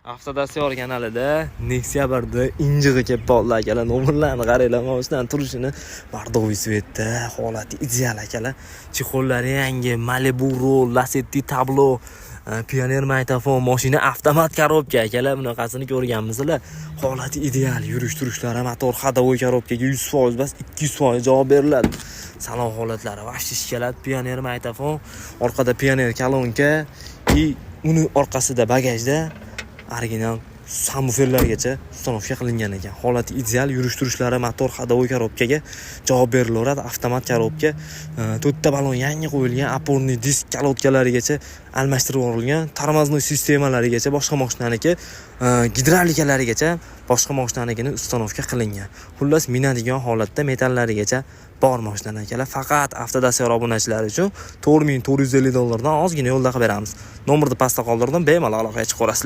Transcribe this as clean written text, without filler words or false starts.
Avtodastyor kanalida Nexia 1'da injig'i kelib qoldi, akalar. Nomerlarni qaranglar, mashinani turishini, бордовый цвет da, holati ideal, akalar. Чехол lari yangi, Malibu rul, Lasetti tablo, Pioneer magnitofon, mashina avtomat коробка, akalar, bunaqasini ko'rganmisizlar? Holati ideal, yurish turishlari, motor ходовой коробка ga 100% bas, 200% javob beriladi. Salon holatlari вообще ishkaladi, Pioneer magnitofon, orqada Pioneer kolonka и uni orqasida bagajda original сабвуфер largacha установка qilingan ekan. Holati ideal, yurish turishlari, motor ходовой коробка ga javob berilaveradi, avtomat коробка, to'rtta balon yangi qo'yilgan, опорный disk колодка larigacha almashtirib yuborilgan, тормозной sistemalarigacha boshqa mashinaniki, gidravlikalarigacha boshqa mashinanikini установка qilingan. Xullas, minadigan holatda metallarigacha bor mashinani, akalar. Faqat Avtodastyor obunachilari uchun 4450 dollardan ozgina yo'lda qilib beramiz. Nomerni pastda qoldirdim, bemalol aloqaga chiqaverasizlar.